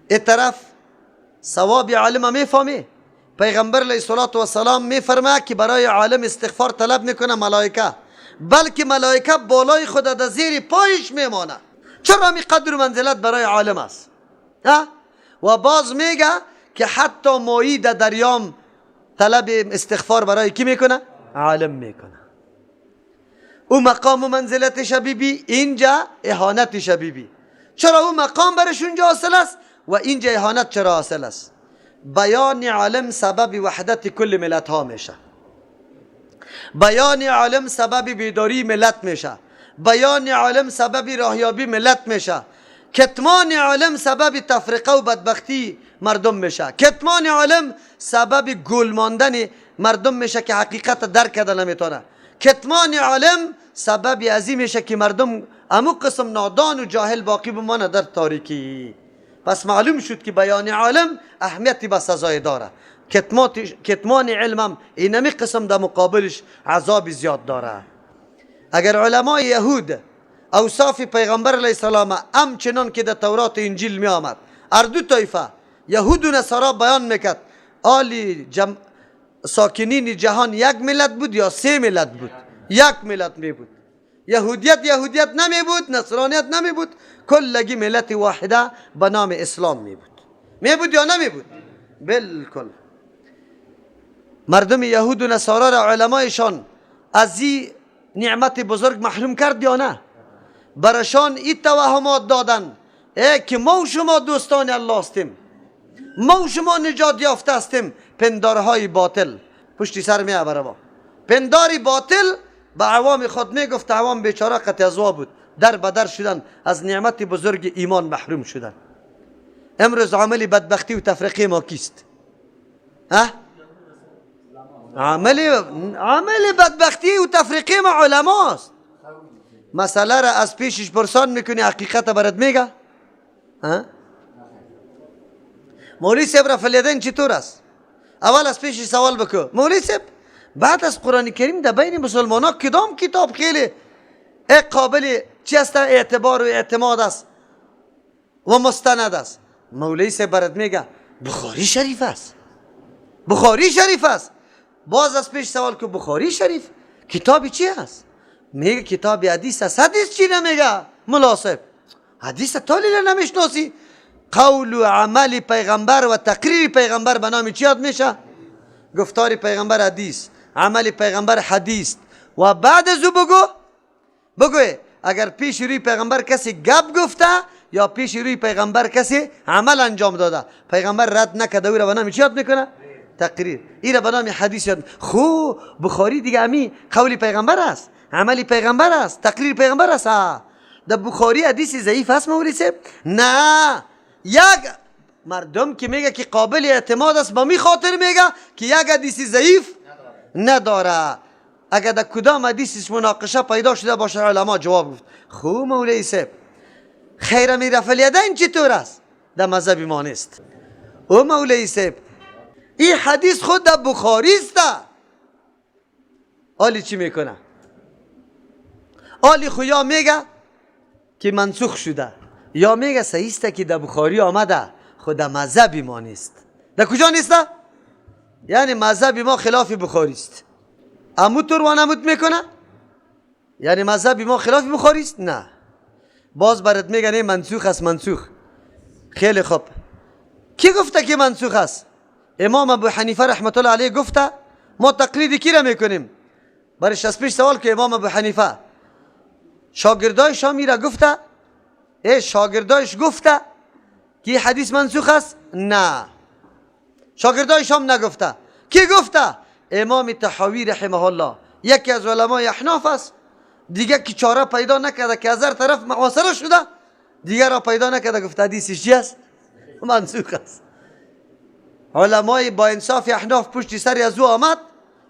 این طرف ثواب عالم میفهمی؟ پیغمبر علیه الصلاة والسلام میفرماید که برای عالم استغفار طلب میکنه ملائکه، بلکه ملائکه بالای خود در زیر پایش میمانه. چرا می قدر و منزلت برای عالم است؟ و باز میگه که حتی ماهی در دریام طلب استغفار برای کی میکنه؟ عالم میکنه. او مقام و منزلت شبیبی اینجا اهانت شبیبی. چرا او مقام برش اونجا حاصل است و اینجا اهانت چرا حاصل است؟ بیان عالم سبب وحدت کل ملت ها میشه. بیان عالم سبب بیداری ملت میشه. بیان عالم سبب راهیابی ملت میشه. کتمان عالم سبب تفرقه و بدبختی مردم میشه. کتمان عالم سبب گل ماندن مردم میشه که حقیقت درک کرده نمیتونه. کتمان عالم سبب ازی میشه که مردم امو قسم نادان و جاهل باقی بمانه در تاریکی. پس معلوم شد که بیان عالم اهمیتی به سزای داره. کتمان علمم اینمی قسم در مقابلش عذاب زیاد داره. اگر علمای یهود اوصاف پیغمبر علیه السلام همچنان که در تورات انجیل می آمد، هر دو طایفه یهود و نصارا بیان میکرد، آلی ساکنین جهان یک ملت بود یا سه ملت بود؟ یک ملت می بود. یهودیت یهودیت نمی بود، نصرانیت نمی بود، کلگی ملت واحده به نام اسلام می بود. می بود یا نمی بود؟ بالکل. مردم یهود و نصارا را علمایشان از این نعمت بزرگ محروم کرد یا نه؟ برشان این توهمات دادن ای که ما و شما دوستان الله هستیم، ما و شما نجات یافته هستیم. پندارهای باطل پشتی سر می آوره. با پنداری باطل به عوام خود می گفت، عوام بیچاره قطع ازوا بود، در بدر شدن، از نعمت بزرگ ایمان محروم شدن. امروز عامل بدبختی و تفرقه ما کیست؟ ها؟ عامل بدبختی و تفریقی ما علماست. مسئله را از پیشش پرسان میکنی، حقیقت برات میگه. ها؟ مولوی صاحب رفع الیدین چطور است؟ اول از پیشش سوال بکن مولوی صاحب، بعد از قرآن کریم در بین مسلمان ها کدام کتاب خیلی قابل چی است؟ اعتبار و اعتماد است و مستند است. مولوی صاحب برات میگه بخاری شریف است، بخاری شریف است. باز از پیش سوال که بخاری شریف کتاب چی است؟ میگه کتاب حدیث است. حدیث چی نمیگه ملا صاحب؟ حدیث تالی نمیشناسی. قول و عمل پیغمبر و تقریر پیغمبر به نام چی یاد میشه؟ گفتار پیغمبر حدیث، عمل پیغمبر حدیث. و بعد از او بگو اگر پیش روی پیغمبر کسی گپ گفته یا پیش روی پیغمبر کسی عمل انجام داده، پیغمبر رد نکرده، او را به نام چی یاد میکنه؟ تقریر. این را به نام حدیث یاد. خو بخاری دیگه امی قول پیغمبر است، عمل پیغمبر است، تقریر پیغمبر است. در بخاری حدیث ضعیف هست مولوی صاحب؟ نه. یک مردم که میگه که قابل اعتماد است، با می خاطر میگه که یک حدیث ضعیف نداره. اگر در کدام حدیثش مناقشه پیدا شده باشه علما جواب گفت. خو مولوی صاحب خیر می رفع الیدین چطور است؟ در مذهب ما نیست. او مولوی صاحب این حدیث خود در بخاری است. آلی چی میکنه؟ آلی خو یا میگه که منسوخ شده، یا میگه صحیح است که در بخاری آمده، خود در مذهب ما نیست. در کجا نیست؟ یعنی مذهب ما خلاف بخاری است. امو طور وانمود میکنه؟ یعنی مذهب ما خلاف بخاری است؟ نه. باز برات میگه نه منسوخ است، منسوخ. خیلی خوب، کی گفته که منسوخ است؟ امام ابو حنیفه رحمت الله علیه گفته. ما تقلید کی را میکنیم؟ برش از پیش سوال که امام ابو حنیفه شاگردایش هم را گفته، ای شاگردایش گفته که حدیث منسوخ است؟ نه، شاگردایش هم نگفته. کی گفته؟ امام طحاوی رحمه الله، یکی از علمای احناف است. دیگه که چاره پیدا نکرده که از هر طرف محاصره شده، دیگه را پیدا نکرده، گفته حدیثش چی است؟ منسوخ است. علمای با انصاف احناف پشت سر از او آمد.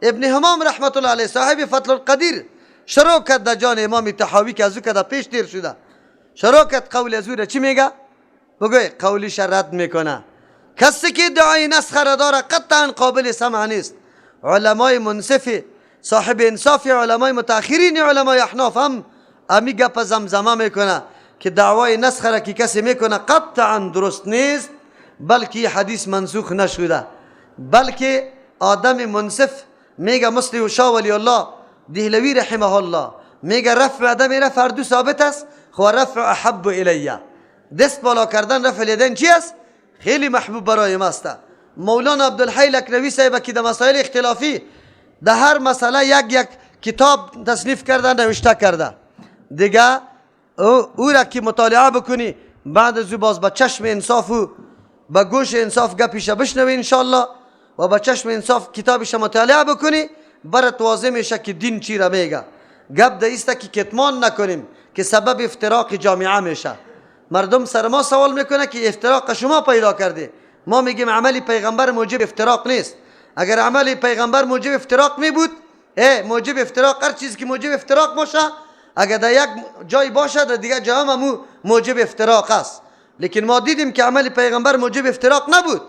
ابن همام رحمت الله علیه صاحب فتح القدیر شروع کرد در جان امام طحاوی که از او که پیش تیر شده، شروع کرد قول از او را چی میگه؟ بگوی قولش رد میکنه. کسی که ادعای نسخ را داره قطعا قابل سمع نیست. علمای منصف صاحب انصاف علمای متأخرین علمای احناف هم امی گپ زمزمه میکنه که دعوای نسخ را که کسی میکنه قطعا درست نیست، بلکه حدیث منسوخ نشده، بلکه آدم منصف میگه مثل شاه ولی الله دهلوی رحمه الله میگه رفع عدم رفع دو ثابت است، خو رفع احب الیه، دست بالا کردن رفع الیدین چی است؟ خیلی محبوب برای ما است. مولانا عبدالحی لکنوی صاحب که در مسائل اختلافی در هر مسئله یک یک کتاب تصنیف کرده نوشته کرده، دیگه او را که مطالعه بکنی بعد از او باز با چشم انصاف و با گوش انصاف گپیش بشنوی انشالله و با چشم انصاف کتابش مطالعه بکنی، برات واضح میشه که دین چی را میگه. گپ ده که کتمان نکنیم که سبب افتراق جامعه میشه. مردم سر ما سوال میکنه که افتراق شما پیدا کرده، ما میگیم عمل پیغمبر موجب افتراق نیست. اگر عمل پیغمبر موجب افتراق می بود، موجب افتراق هر چیز که موجب افتراق باشه اگر در یک جای باشه در دیگه جای هم موجب افتراق است. لیکن ما دیدیم که عمل پیغمبر موجب افتراق نبود.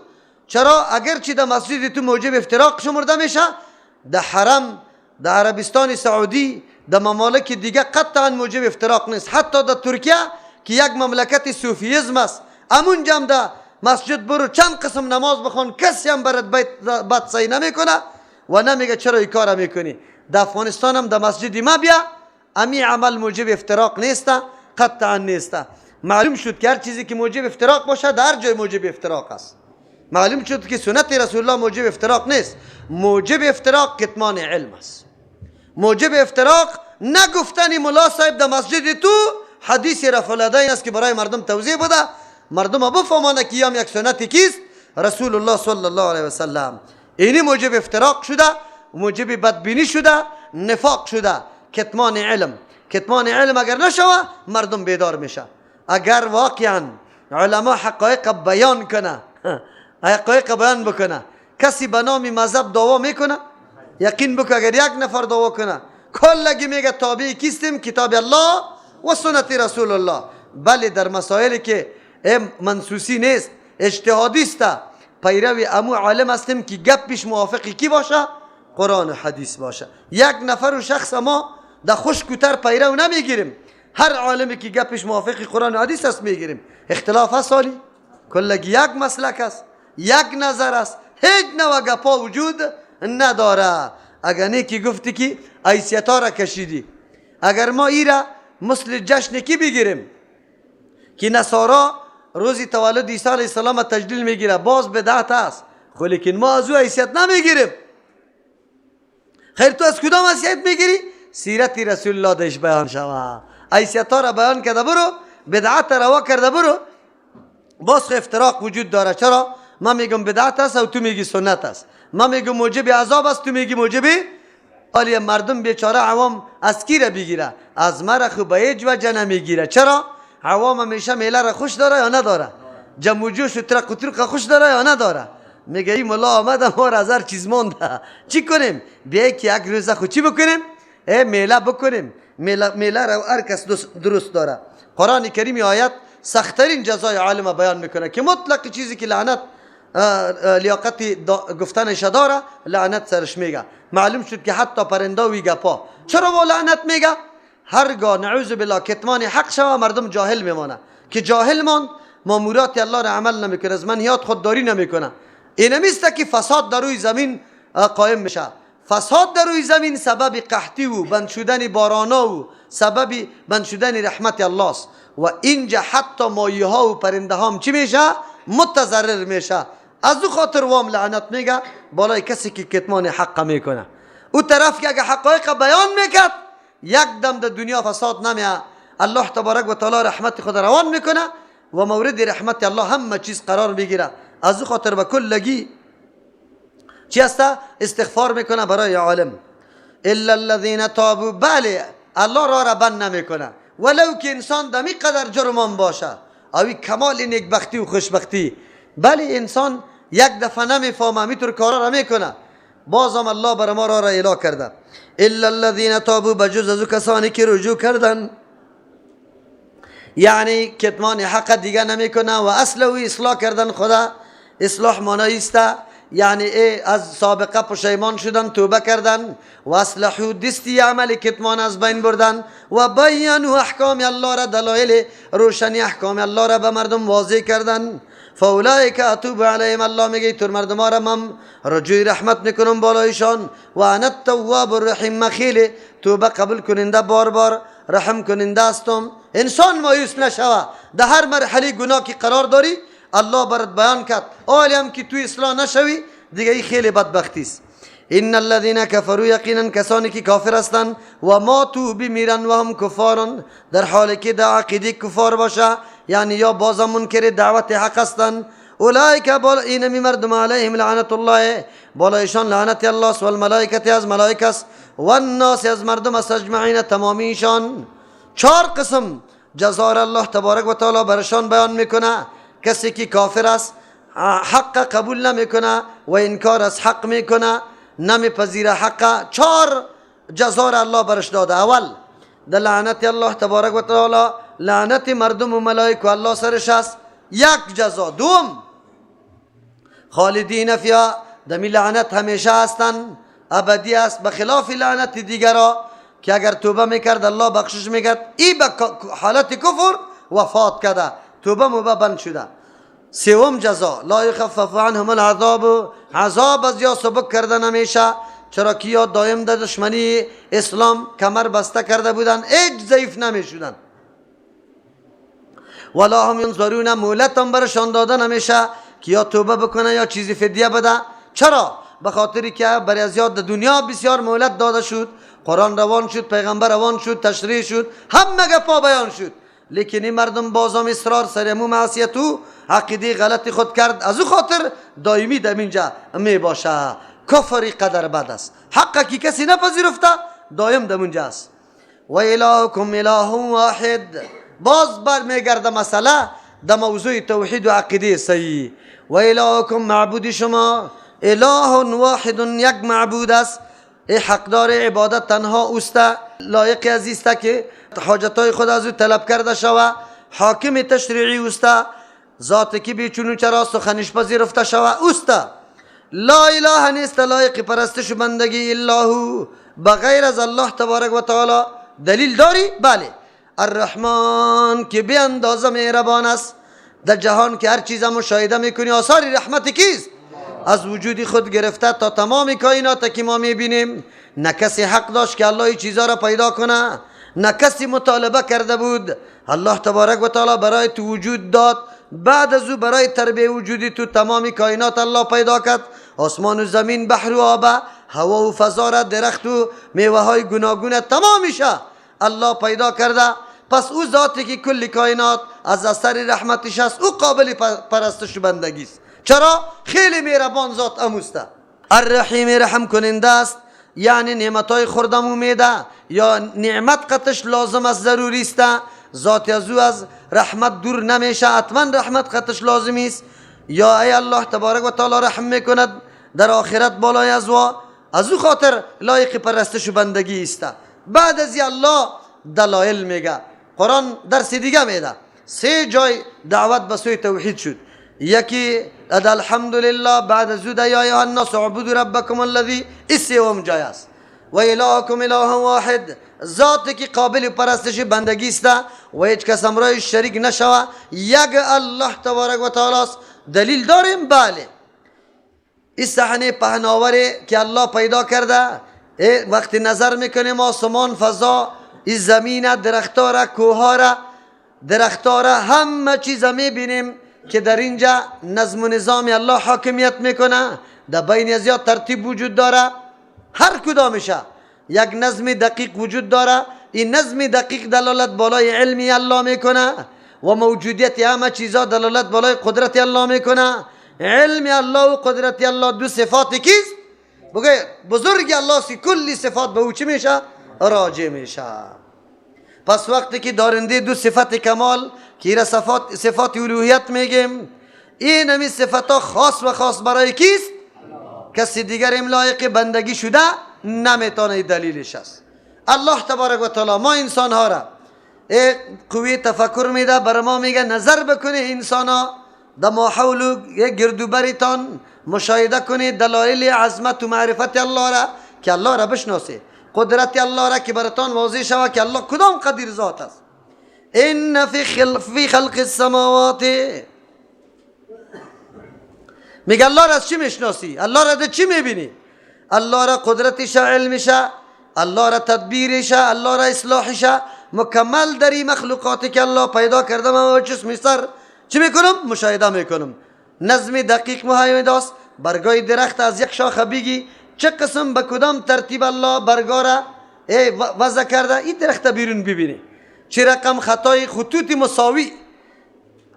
چرا؟ اگرچه در مسجد تو موجب افتراق شمرده میشه، در حرم، در عربستان سعودی، در ممالک دیگه قطعا موجب افتراق نیست. حتی در ترکیه که یک مملکت صوفیزم است، امونجا هم در مسجد برو چند قسم نماز بخوان، کسی هم برات بد سعی نمیکنه و نمیگه چرا این کار میکنی. در افغانستان هم در مسجد ما بیا امی عمل موجب افتراق نیست، قطعا نیست. معلوم شد که هر چیزی که موجب افتراق باشه در جای موجب افتراق است. معلوم شد که سنت رسول الله موجب افتراق نیست. موجب افتراق کتمان علم است. موجب افتراق نگفتن ملا صاحب در مسجد تو حدیث رفع الیدین است که برای مردم توضیح بده، مردم بفهمانه که یام یک سنتی کیست؟ رسول الله صلی الله علیه وسلم. اینی موجب افتراق شده، موجب بدبینی شده، نفاق شده. کتمان علم، کتمان علم اگر نشوه مردم بیدار میشه. اگر واقعا علما حقایق بیان کنه، حقایق بیان بکنه، کسی به نام مذهب دعوا میکنه، یقین بکن اگر یک نفر دعوا کنه کلگی میگه تابع کیستیم؟ کتاب الله و سنت رسول الله. بله در مسائلی که منصوصی نیست، اجتهادی است، پیرو امو عالم هستیم که گپش موافق کی باشه؟ قرآن و حدیث باشه. یک نفر و شخص ما در خشک و تر پیرو نمیگیریم، هر عالمی که گپش موافق قرآن و حدیث است میگیریم. اختلاف هست حالی کلگی یک مسلک است، یک نظر است، هیچ نوع گپا وجود نداره. اگر نیکی گفتی که ایسیتا را کشیدی، اگر ما ایرا مثل جشن کی بگیریم که نصارا روزی تولد عیسی علیه السلام تجلیل میگیره، باز بدعت است، خو لیکن ما از او حیثیت نمیگیریم. خیر تو از کدام حیثیت میگیری؟ سیرت رسول الله دش بیان شوه، حیثیت ها را بیان کرده برو، بدعت روا کرده برو، باز افتراق وجود داره. چرا؟ من میگم بدعت است و تو میگی سنت است، من میگم موجب عذاب است، تو میگی موجب. حالی مردم بیچاره عوام از کی را بگیره؟ از مرا خو به هیچ وجه نمیگیره. چرا؟ عوام همیشه میله را خوش داره یا نداره؟ جمع و جوش و ترق و ترق خوش داره یا نداره؟ میگه این ملا آمده ما را از هر چیز مانده، چی کنیم؟ بیای که یک روز خو چی بکنیم؟ میله بکنیم. میله را هر کس درست داره. قرآن کریم آیت سختترین جزای عالم بیان میکنه که مطلق چیزی که لعنت لیاقت گفتنش داره لعنت سرش میگه. معلوم شد که حتی پرنده وی گپا چرا با لعنت میگه؟ هرگاه نعوذ بالله کتمان حق شوه مردم جاهل میمانه، که جاهل ماند مامورات الله را عمل نمیکنه، از منهیات خودداری نمیکنه. اینمیست که فساد در روی زمین قایم میشه. فساد در روی زمین سبب قحطی و بند شدن بارانا و سبب بند شدن رحمت الله است. و اینجا حتی مایه ها و پرنده ها هم چی میشه؟ متضرر میشه. از او خاطر وام لعنت میگه بالای کسی که کتمان حق میکنه. او طرف که اگه حقایق بیان میکرد یک دم در دنیا فساد نمیه، الله تبارک و تعالی رحمت خود روان میکنه و مورد رحمت الله همه چیز قرار میگیره. از او خاطر به کلگی چی هسته؟ استغفار میکنه برای عالم. الا الذین تابوا، بله الله را را بند نمیکنه ولو که انسان دمی قدر جرمان باشه، اوی کمال نیکبختی و خوشبختی. بله انسان یک دفعه نمیفهمه میتور کارا را میکنه، بازم الله بر ما را را اعلا کرده. الا الذین تابوا، بجز از کسانی که رجوع کردن، یعنی کتمان حق دیگه نمیکنه و اصل و اصلاح کردن. خدا اصلاح معنی است یعنی ای از سابقه پشیمان شدن، توبه کردن، و اصلحوا دستی عمل کتمان از بین بردن، و بیانوا احکام الله را، دلایل روشنی احکام الله را به مردم واضح کردن. فاولئک اتوب علیهم، الله میگه تر مردم را من رجوع رحمت میکنم بالایشان، و انا التواب الرحیم، من خیلی توبه قبول کننده بار بار رحم کننده هستم. انسان مایوس نشوه، در هر مرحله گناه که قرار داری الله برات بیان کرد، آلی هم که تو اصلاح نشوی دیگه ای خیلی بدبختی است. ان الذين كفروا، یقینا کسانی که کافر هستند، و ماتوا بمیرن و هم کفارن، در حالی که در عقیده کفار باشه، یعنی یا بازم منکر دعوت حق هستند، اولئک بال اینمی مردم علیهم لعنت الله، بالایشان لعنت الله است، و الملائکه از ملائکه است، و الناس از مردم است، اجمعین تمامیشان. چهار قسم جزا الله تبارک و تعالی برشان بیان میکنه. کسی که کافر است، حق قبول نمیکنه و انکار از حق میکنه، نمیپذیره حق، چهار جزا الله برش داده. اول در لعنت الله تبارک و تعالی، لعنت مردم و ملائک و الله سرش است، یک جزا. دوم خالدین فیها، دمی لعنت همیشه هستند، ابدی است، بخلاف لعنت دیگرا که اگر توبه میکرد الله بخشش میکرد، ای به حالت کفر وفات کرده، توبه مبه بند شده. سوم جزا لا یخفف عنهم العذاب، عذاب از یا سبک کرده نمیشه، چرا که یا دایم در دشمنی اسلام کمر بسته کرده بودن، هیچ ضعیف نمیشدن. ولا هم ینظرون، مهلت هم برشان داده نمیشه که یا توبه بکنه یا چیزی فدیه بده. چرا؟ به خاطری که برای از یاد دنیا بسیار مهلت داده شد، قرآن روان شد، پیغمبر روان شد، تشریح شد، همه گپا بیان شد، لیکن این مردم بازم اصرار سر مو معصیت و عقیده غلط خود کرد، از او خاطر دائمی در اینجا می باشه. کفر قدر بد است، حق که کسی نپذیرفته دائم در اونجا است. و الهکم اله واحد، باز بر میگرده مسئله در موضوع توحید و عقیده صحیح. و الهکم معبود شما اله واحد، یک معبود است، ای حقدار عبادت تنها اوست، لایق از است که حاجتهای خود از او طلب کرده شوه، حاکم تشریعی اوست، ذات که بیچون و چرا سخنش پذیرفته شوه اوست. لا اله نیست لایق پرستش و بندگی الا هو، بغیر از الله تبارک و تعالی. دلیل داری؟ بله. الرحمن که بی اندازه مهربان است، در جهان که هر چیز مشاهده میکنی آثار رحمت کیست؟ از وجود خود گرفته تا تمام کائنات که ما میبینیم. نه کسی حق داشت که الله این چیزا را پیدا کنه، نه کسی مطالبه کرده بود. الله تبارک و تعالی برای تو وجود داد، بعد از او برای تربیه وجودی تو تمام کائنات الله پیدا کرد، آسمان و زمین، بحر و آب، هوا و فضا را، درخت و میوه های گوناگون، تمامشه الله پیدا کرده. پس او ذاتی که کل کائنات از اثر رحمتش است، او قابل پرستش و بندگی است. چرا؟ خیلی مهربان ذات اموسته. الرحیم رحم کننده است، یعنی نعمتهای خوردم میده یا نعمت قطش لازم است، ضروری است. ذات از او از رحمت دور نمیشه، حتما رحمت قطش لازم است. یا ای الله تبارک و تعالی رحم میکند در آخرت بالای از و از او خاطر لایق پرستش و بندگی است. بعد از الله دلایل میگه، قرآن درس دیگه میده. سه جای دعوت به سوی توحید شد. یکی الحمدلله، بعد از او یا ایها الناس اعبدوا ربکم الذی، این سوم جای است. و الهکم اله واحد، ذاتی که قابل پرستش بندگی است و هیچ کس همراه شریک نشوه، یک الله تبارک و تعالی است. دلیل داریم؟ بله. این صحنه پهناوری که الله پیدا کرده، وقتی نظر میکنیم آسمان، فضا، این زمین، درختها را، کوهها را، درختها را، همه چیز میبینیم که در اینجا نظم و نظام الله حاکمیت میکنه، در بین از ترتیب وجود داره، هر کدامشه یک نظم دقیق وجود داره. این نظم دقیق دلالت بالای علمی الله میکنه و موجودیت همه چیزا دلالت بالای قدرت الله میکنه. علم الله و قدرت الله دو صفات کیست؟ بگه بزرگ الله سی کلی صفات به او چی میشه؟ راجع میشه. پس وقتی که دارنده دو صفت کمال که را صفات الوهیت میگیم، این همی صفت ها خاص و خاص برای کیست؟ کسی دیگر لایق بندگی شده نمیتونه. دلیلش است الله تبارک و تعالی ما انسان ها را قوی تفکر میده، بر ما میگه نظر بکنه انسان ها در ماحول و گردوبرتان مشاهده کنید دلایل عظمت و معرفت الله را که الله را بشناسید، قدرت الله را که براتان واضح شود که الله کدام قدیر ذات است. ان فی خلق السماوات، میگه الله را از چی میشناسی؟ الله را در چی میبینی؟ الله را قدرتش، علمش، الله را تدبیرش، الله را اصلاحش مکمل در این مخلوقاتی که الله پیدا کرده من با چشم سر چی میکنم؟ مشاهده میکنم. نظم دقیق مهمه است. برگای درخت از یک شاخه بگی چه قسم به کدام ترتیب الله برگا را وضع کرده، این درخت بیرون ببینی چه رقم خطای خطوط مساوی،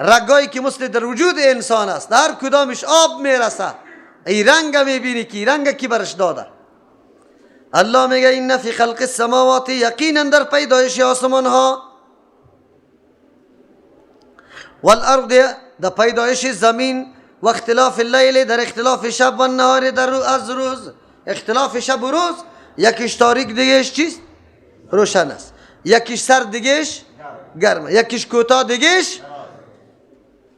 رگایی که مثل در وجود انسان است هر کدامش آب میرسه، ای رنگ میبینی که رنگ کی برش داده. الله میگه این فی خلق السماوات، یقینا در پیدایش آسمان ها، والارض در پیدایش زمین، و اختلاف اللیل در اختلاف شب و النهار در از روز، اختلاف شب و روز، یکیش تاریک دیگهش چیست؟ روشن است، یکیش سرد دیگهش گرم، یکیش کوتاه دیگهش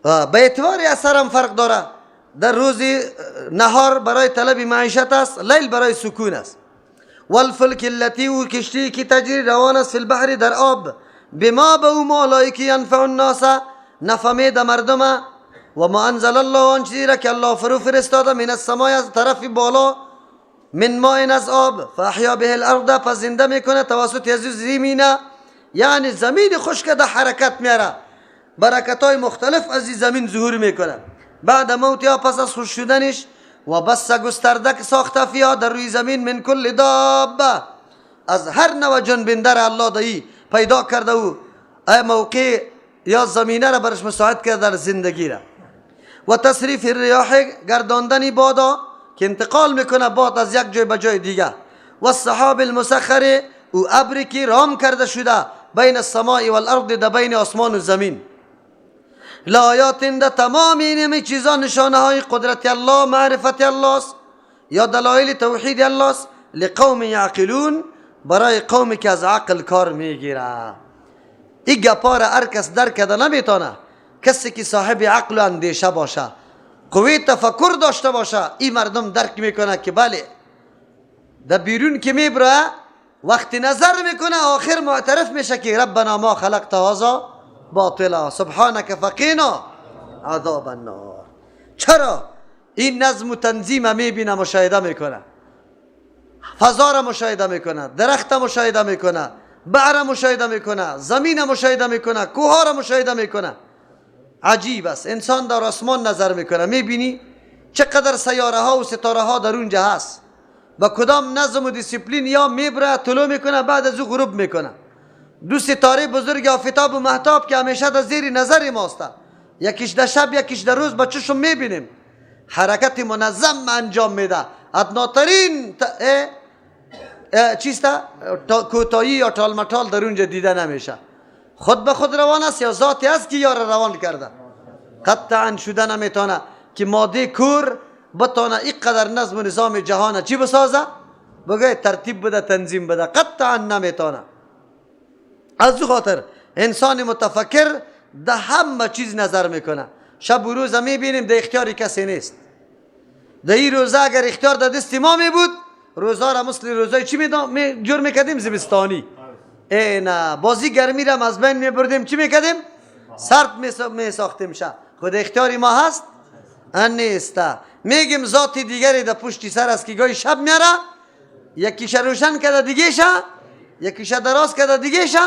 به اعتبار اثر هم فرق داره. در روز نهار برای طلب معیشت است، لیل برای سکون است. والفلک التي، و کشتی که تجری روان است، فی البحر در آب، بما به او مالایی که ینفع الناس نفع میده مردم، و ما انزل الله آن چیزی را که الله فرو فرستاده، من السماء از طرف بالا، من ماء از آب، فاحیا به الارض پس زنده میکنه توسط از زمینه، یعنی زمین خشک در حرکت میاره، برکت های مختلف از زمین ظهور میکنه. بعد موتها پس از خشک شدنش، و بس گسترده ساخته فیها در روی زمین، من کل دابه از هر نوع جنبنده را الله دایی پیدا کرده و ای موقع یا زمینه را برش مساعد کرده در زندگی را. و تصریف الریاح گرداندن بادا که انتقال میکنه باد از یک جای به جای دیگه، و السحاب المسخر و ابری که رام کرده شده، بین السماء والارض در بین آسمان و زمین. لآیات در تمام این چیزا نشانه های قدرت الله، معرفت الله است یا دلایل توحید الله است. لقوم یعقلون، برای قومی که از عقل کار میگیره. این گپا را هر کس درک کرده نمیتونه، کسی که صاحب عقل و اندیشه باشه، قوی تفکر داشته باشه، این مردم درک میکنه که بله در بیرون که میبره وقتی نظر میکنه آخر معترف میشه که ربنا ما خلقت هذا باطلا سبحانك فقینا عذاب النار. چرا؟ این نظم و تنظیم میبینه، مشاهده میکنه، فضا را مشاهده میکنه، درخت مشاهده میکنه، بحر مشاهده میکنه، زمین مشاهده میکنه، کوه را مشاهده میکنه. عجیب است. انسان در آسمان نظر میکنه، میبینی چقدر سیاره ها و ستاره ها در اونجا هست، با کدام نظم و دیسیپلین یا میبره طلوع میکنه، بعد از او غروب میکنه. دو ستاره بزرگ آفتاب و مهتاب که همیشه در زیر نظر ماست، یکیش در شب یکیش در روز، با چشم میبینیم حرکت منظم انجام میده. ادناترین چیست کوتاهی یا تالمتال در اونجا دیده نمیشه. خود به خود روان است یا ذاتی است که یار روان کرده. قطعا شده نمیتونه که ماده کور بتانه اینقدر نظم و نظام جهان چی بسازه، بگه ترتیب بده، تنظیم بده، قطعا نمیتونه. از او خاطر انسان متفکر ده همه چیز نظر میکنه. شب و روز میبینیم ده اختیار کسی نیست. ده این روزه اگر اختیار در دست ما می بود، روزا را مثل روزای چی می جور میکردیم؟ زمستانی. ای نه، بازی گرمی را از بین میبردیم، چی میکردیم؟ سرد میساختیم. شه خود اختیار ما هست؟ نیست. میگیم ذات دیگری در پشتی سر است که گاهی شب میاره، یکیش روشن کرده دیگه شه، یکیش دراز کرده دیگه شه،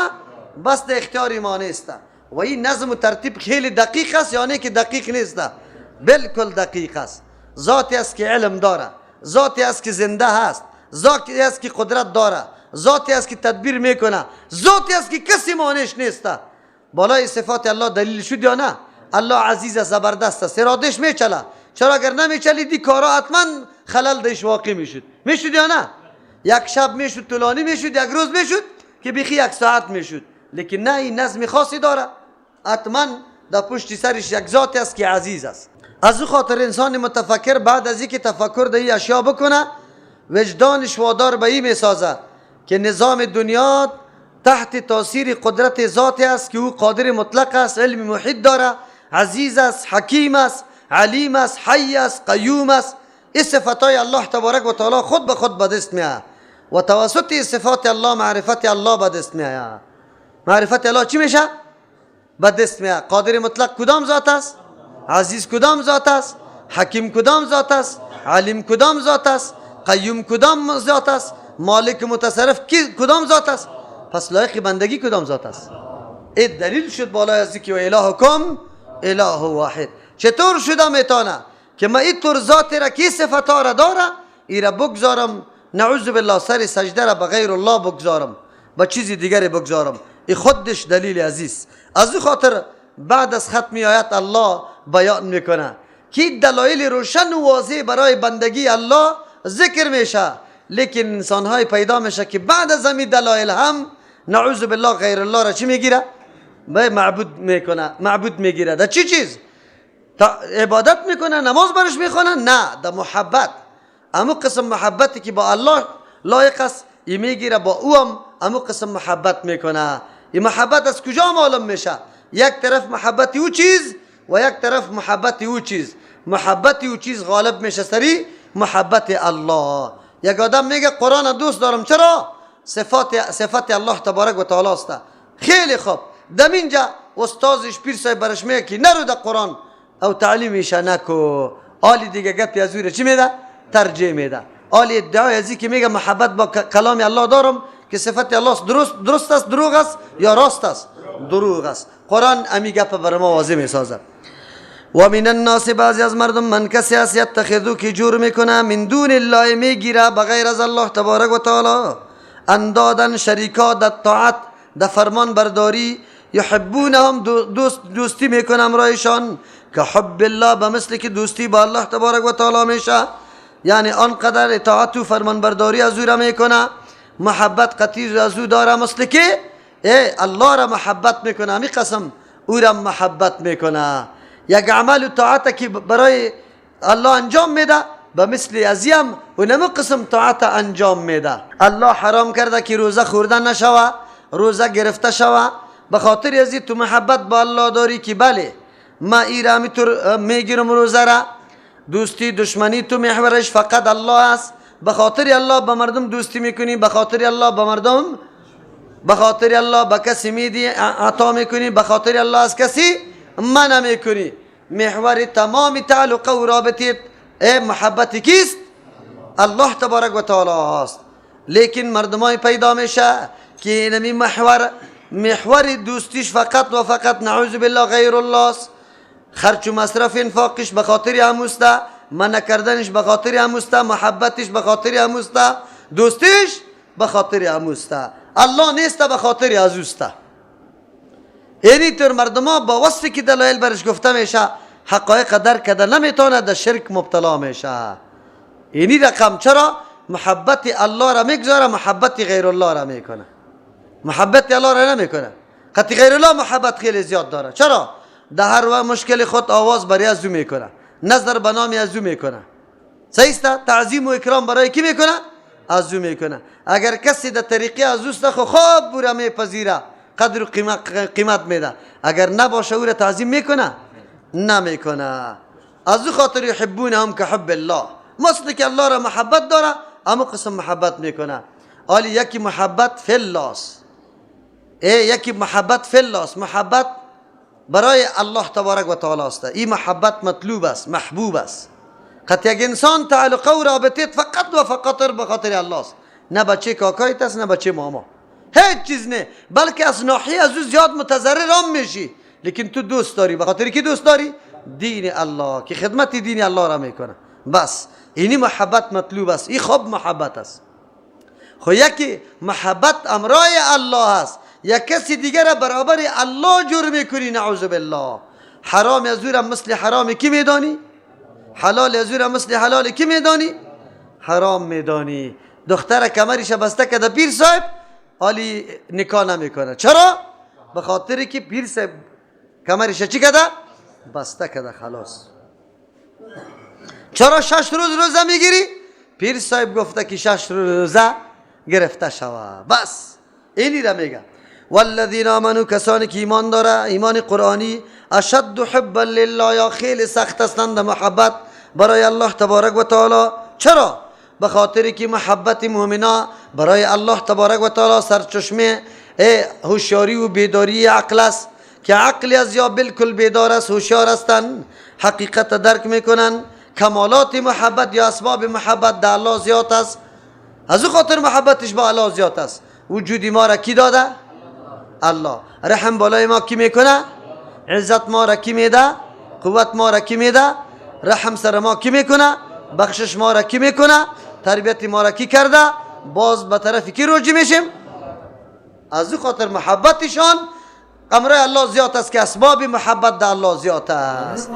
بس در اختیار ما نیست. و این نظم و ترتیب خیلی دقیق است، یعنی که دقیق نیست، بالکل دقیق است. ذاتی است که علم داره، ذاتی است که زنده هست، ذاتی است که قدرت داره، ذاتی است که تدبیر میکنه، ذاتی است که کسی مانعش نیست. بالای صفات الله دلیل شد یا نه؟ الله عزیز است، زبردست است، ارادش میچله. چرا اگر نمیچلی دی کارا حتما خلل دیش واقع میشد. میشد یا نه؟ یک شب میشد طولانی میشد، یک روز میشد که بیخی یک ساعت میشد. لیکن نه، این نظم خاصی داره، حتما در پشت سرش یک ذاتی است که عزیز است. از او خاطر انسان متفکر بعد از اینکه تفکر در این اشیا بکنه، وجدانش وادار به این میسازه که نظام دنیا تحت تاثیر قدرت ذاتی است که او قادر مطلق است، علم محیط داره، عزیز است، حکیم است، علیم است، حی است، قیوم است. این صفتهای الله تبارک و تعالی خود به خود به دست میاد و توسط صفات الله معرفت الله به دست میاد. معرفت الله چی میشه؟ به دست میاد. قادر مطلق کدام ذات است؟ عزیز کدام ذات است؟ حکیم کدام ذات است؟ علیم کدام ذات است؟ قیوم کدام ذات است؟ مالک متصرف کدام ذات است؟ پس لایق بندگی کدام ذات است؟ این دلیل شد بالای از که و الهکم اله واحد. چطور شده میتونه که ما این طور ذات را که صفتها را داره ای را بگذارم، نعوذ بالله سر سجده را به غیر الله بگذارم، به چیز دیگری بگذارم؟ این خودش دلیل عزیز. از او خاطر بعد از ختم آیت الله بیان میکنه که دلایل روشن و واضح برای بندگی الله ذکر میشه، لیکن انسانهای پیدا میشه که بعد از همین دلایل هم نعوذ بالله غیر الله را چی میگیره؟ به معبود میکنه، معبود میگیره. در چی چیز؟ عبادت میکنه، نماز برش میخونه؟ نه، در محبت. امو قسم محبتی که با الله لایق است ای میگیره، با او هم امو قسم محبت میکنه. این محبت از کجا معلوم میشه؟ یک طرف محبت او چیز و یک طرف محبت او چیز. محبت او چیز غالب میشه سری محبت الله. یک آدم میگه قرآن دوست دارم، چرا؟ صفات الله تبارک و تعالی است. خیلی خوب، دم اینجا استادش پیر صاحب برش میگه که نرو در قرآن او تعلیمش نکو. آلی دیگه گپی از او چی میده؟ ترجیح میده. آلی ادعای ازی که میگه محبت با کلام الله دارم که صفت الله درست است، دروغ است یا راست است؟ دروغ است. قرآن امی گپ بر ما واضح میسازه. و من الناس بعضی از مردم من کسی است یتخذو که جور میکنه من دون الله میگیره بغیر از الله تبارک و تعالی اندادن شریکا در طاعت در فرمان برداری، یحبونهم دوستی میکنه امرایشان که حب الله، به مثل که دوستی با الله تبارک و تعالی میشه. یعنی آنقدر اطاعت و فرمان برداری از او را میکنه، محبت قطعی از او داره، مثل که الله را محبت میکنه، همی قسم او را محبت میکنه. یک عمل و طاعت که برای الله انجام میده به مثل ازیم و نمو قسم طاعت انجام میده. الله حرام کرده که روزه خوردن نشوه، روزه گرفته شوه، به خاطر ازی تو محبت با الله داری که بله ما ای را میگیرم روزه را، دوستی دشمنی تو محورش فقط الله است، به خاطر الله به مردم دوستی میکنی، به خاطر الله به مردم، به خاطر الله به کسی میدی عطا میکنی، به خاطر الله از کسی منع میکنی. محور تمام تعلق و رابطه محبت کیست؟ الله تبارک و تعالی است. لیکن مردمای پیدا میشه که اینمی محور دوستیش فقط و فقط نعوذ بالله غیر الله است. خرچ و مصرف انفاقش به خاطر هموسته، منع کردنش به خاطر هموسته، محبتش به خاطر هموسته، دوستیش به خاطر هموسته، الله نیست به خاطر ازوسته. اینی طور مردم ها با وصفی که دلایل برش گفته میشه حقایق درک کرده نمیتونه، در شرک مبتلا میشه. اینی رقم چرا؟ محبت الله را میگذاره، محبت غیر الله را میکنه. محبت الله را نمیکنه، قطعی غیر الله محبت خیلی زیاد داره. چرا؟ در هر وقت مشکل خود آواز برای از او میکنه، نظر به نام از او میکنه، صحیح است؟ تعظیم و اکرام برای کی میکنه؟ از او میکنه. اگر کسی در طریقه از اوست خو خوب او را میپذیره، قدر و قیمت میده. اگر نباشه او را تعظیم میکنه؟ نمیکنه. از او خاطر یحبون هم که حب الله، مثل که الله را محبت داره اما قسم محبت میکنه. آلی یکی محبت فی الله است، یکی محبت فی الله است، محبت برای الله تبارک و تعالی است. این محبت مطلوب است، محبوب است. قط یک انسان تعلقه و رابطه فقط و فقط به خاطر الله است، نه بچه کاکایت است نه بچه ماما، هیچ چیز نه، بلکه از ناحیه از او زیاد متضرر هم میشی، لیکن تو دوست داری. به خاطر کی دوست داری؟ دین الله، که خدمت دین الله را میکنه. بس اینی محبت مطلوب است، این خوب محبت است. خو یکی محبت امرای الله است، یک کسی دیگر را برابر الله جور میکنی، نعوذ بالله. حرام از او را مثل حرام کی میدانی؟ حلال از او را مثل حلال کی میدانی؟ حرام میدانی. دختر کمرش بسته که پیر صاحب حالی نکاح نمیکنه. چرا؟ به خاطر که پیر صاحب کمرش چی کده؟ بسته کده، خلاص. چرا 6 روز روزه میگیری؟ پیر صاحب گفته که 6 روز روزه گرفته شوه. بس اینی را میگه. والذین آمنوا، کسانی که ایمان داره، ایمان قرآنی، اشد حبا لله، یا خیلی سخت هستند محبت برای الله تبارک و تعالی. چرا؟ به خاطر که محبت مؤمنا برای الله تبارک و تعالی سرچشمه هوشیاری و بیداری عقل است که عقل از یا بالکل بیدار است، هوشیار هستند، حقیقت درک میکنن. کمالات محبت یا اسباب محبت در الله زیاد است، از او خاطر محبتش با الله زیاد است. وجودی ما را کی داده؟ الله. رحم بالای ما کی میکنه؟ عزت ما را کی میده؟ قوت ما را کی میده؟ رحم سر ما کی میکنه؟ بخشش ما را کی میکنه؟ تربیت ما را کی کرده؟ باز به طرف کی رجوع میشیم؟ از او خاطر محبتشان امر الله زیاد است که اسباب محبت در الله زیاد است.